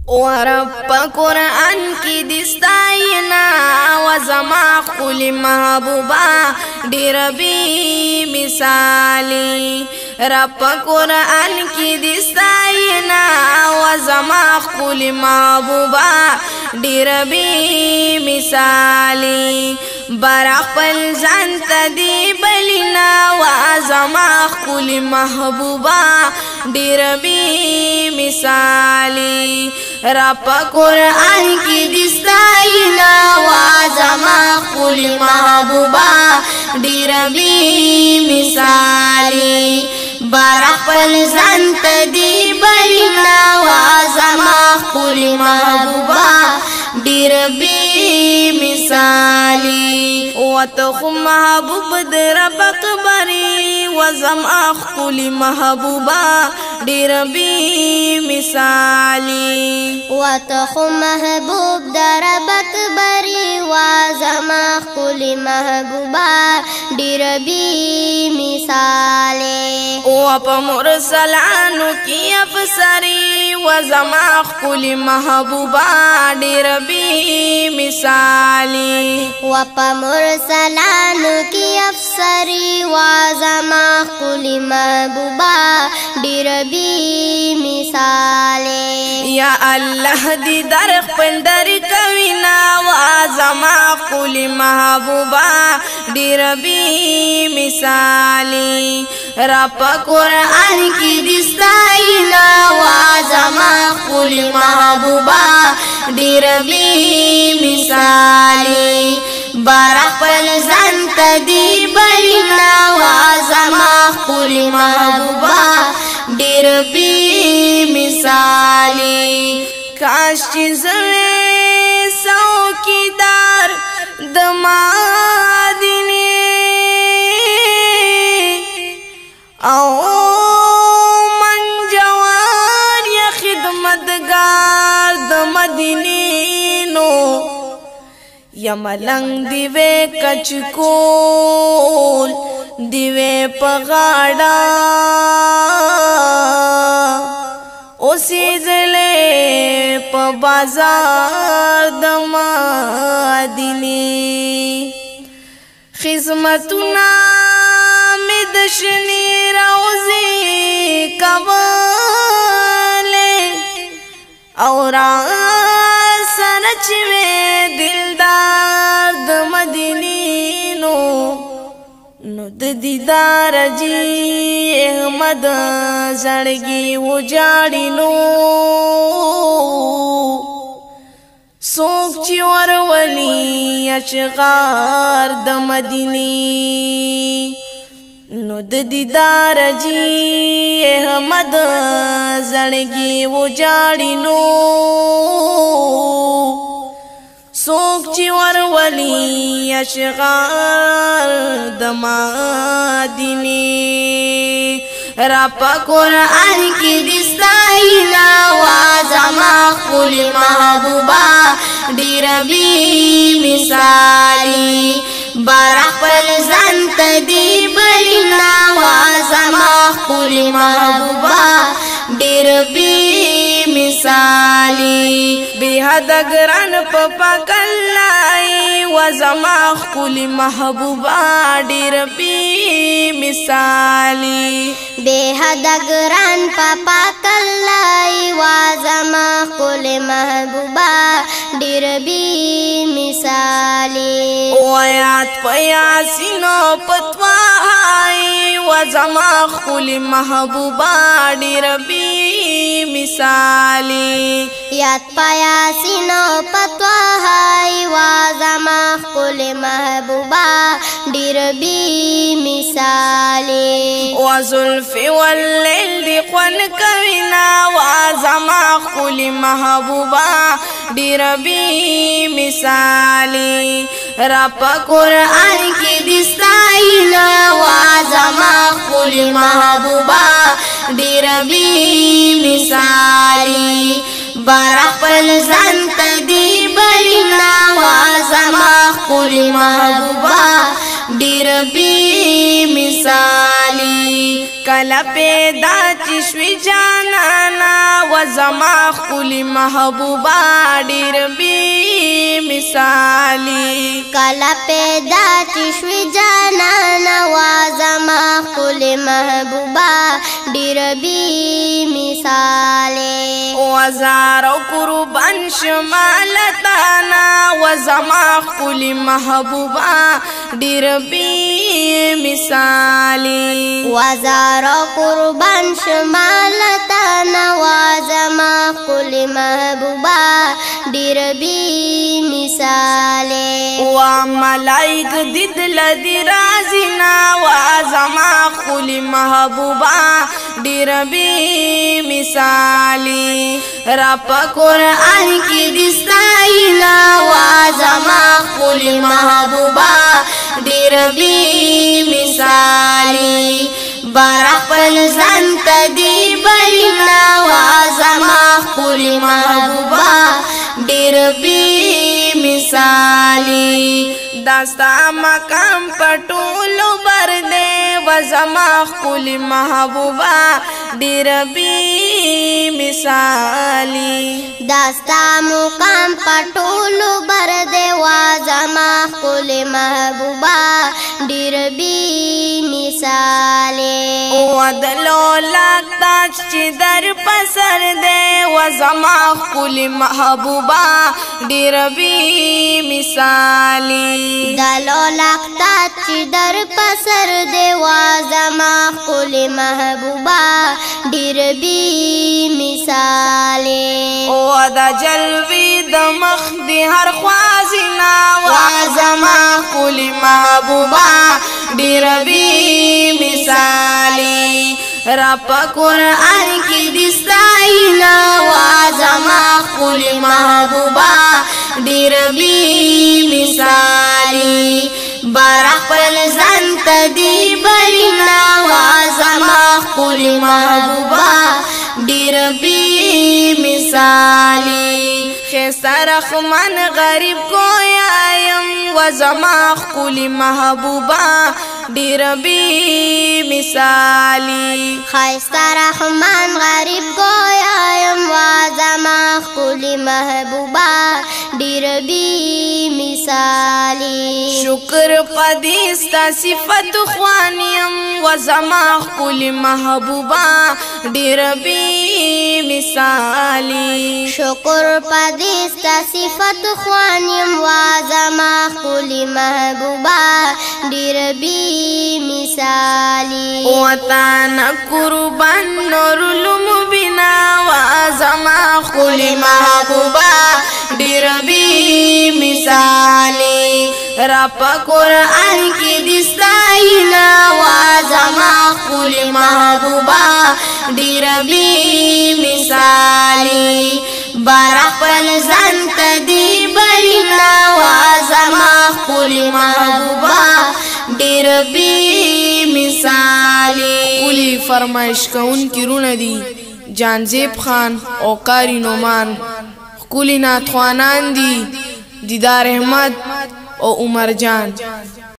ورب قرآن کې دي ستاینا و زما ښکلې محبوبه ډېره بې مثالي. رب قرآن کې دي ستاینا و زما ښکلې محبوبه ډېره بې مثالي. بر خپل ځان ته دی بلینا و زما ښکلې محبوبه ډېره بې مثالي. رب قرآن کې دي ستاینا و زما ښکلې محبوبه ډېره بې مثالي. بر خپل ځان ته دی بلینا و زما ښکلې محبوبه ډېره بې مثالي. وته خو محبوب د رب اکبري و زما ښکلې محبوبه ډېره بې مثالي. وته خو محبوب د رب اکبري و زما ښکلې محبوبه ډېره بې مثالي. او په مرسلانو کې افسري و زما ښکلې محبوبه ډېره بې مثالي. و په مرسلانو کې افسري و زما ښکلې محبوبه ډېره بې مثالي. یا الله دې در خپل در کوینا و زما ښکلې محبوبه ډېره بې مثالي. رب قرآن کې دي ستاینا و زما ښکلې محبوبه ډېره بې مثالي. بر خپل ځان ته دی بلینا و زما ښکلې محبوبه ډېره بې مثالي. کاش چې زه وې څوکیدار د مدینې او من جوان یا خدمتګار د مدینې نو یا ملنګ دی وې کچکول دی وې په غاړه اوسېدلې په بازار د مدینې. خدمتونه مې د شنې روضې کولې او را سره چې وې دلدار د مدینې نو نو د دیدار جی احمد زړګي وجاړي نو څوک چې ورولي اشغار د مدینې نو د دیدار جی احمد زړګي وجاړي نو څوک چې ورولي اشغار د مدینې. رب قرآن کې دي ستاینا و زما ښکلې محبوبه ډېره بې مثالي. بر خپل ځان ته دی بلینا و زما ښکلې محبوبه ډېره بې مثالي. بې حده ګران په پاک الله و زما ښکلې محبوبه ډېره بې مثالي. بې حده ګران په پاک الله و زما ښکلې محبوبه ډېره بې مثالي. او یاد په یاسین او په طه و زما ښکلې محبوبه ډېره بې مثالي. یاد په یاسین او په طه و زما ښکلې محبوبه ډېره بې مثالي. و زلف واللیل دی خوند کوینا و زما ښکلې محبوبه ډېره بې مثالي. رب قرآن کې دي ستاینا و زما ښکلې محبوبه ډېره بې مثالي. بر خپل ځان ته دی بلینا و زما ښکلې محبوبه ډېره بې مثالي. کله پیدا چې شوي جانانا، و زما ښکلي محبوبه ډېر بې مثالي. کله پیدا چې شوي جانانا، و زما ښکلي محبوبه ډېر بې مثالي. وزار او قربان شما لتانا، و زما ښکلي محبوبه ډېر بې مثالي. وزار قربان شما لتانا، و زما ښکلي محبوبه ډېر بې مثالي. و ملائک دید لدی رازینا، و زما ښکلي محبوبه ډېر بې مثالي. رب قرآن کې دي ستاینا، و زما ښکلي محبوبه ډېر بې مثالي. بار خپل ځان ته دی بلینا، و زما ښکلي محبوبه ډېر بې مثالي. دا ستا مقام په ټولو بر دی، و زما ښکلي محبوبه ډېر بې مثالي. دا ستا مقام په ټولو بر دی، و زما ښکلي محبوبه ډېر بې مثالي. او د لولاک تاج چې در په سر دی، و زما ښکلي محبوبه ډېر بې مثالي. د لولاک تاج چې در په سر دی، و زما ښکلي محبوبه ډېر بې مثالي. او د جلوې د مخ دی هر خوا زینا، و زما ښکلي محبوبه ډېر بې مثالي. رب قرآن کې دي ستاینا، و زما ښکلي محبوبه ډېر بې مثالي. بار خپل ځان ته دی بلینا، و زما ښکلي محبوبه ډېر بې مثالي. خسته رحمان غریب ګویا یم، و زما ښکلي محبوبه ډېر بې مثالي. ښایسته رحمان غریب ګویا یم، و زما ښکلي محبوبه ډېر بې مثالي. شکر په دې ستا صفت خوان یم، و زما ښکلي محبوبه ډېر بې مثالي. شکر په دې ستا صفت خوان یم، و زما ښکلي محبوبه ډېر بې مثالي. وطن قربان نور المبینا، و زما ښکلي محبوبه ډېر بې مثالي. رب قرآن کې دي ستاینا، و زما ښکلي محبوبه ډېر بې مثالي. بار خپل ځان ته دی بلینا، و زما ښکلي محبوبه ډېر بې مثالي. ښکلي فرمایش کوونکي وروڼه دي جانزیب خان او قاري نعمان. ښکلي نعتخوانان دي دیدار احمد او عمر جان.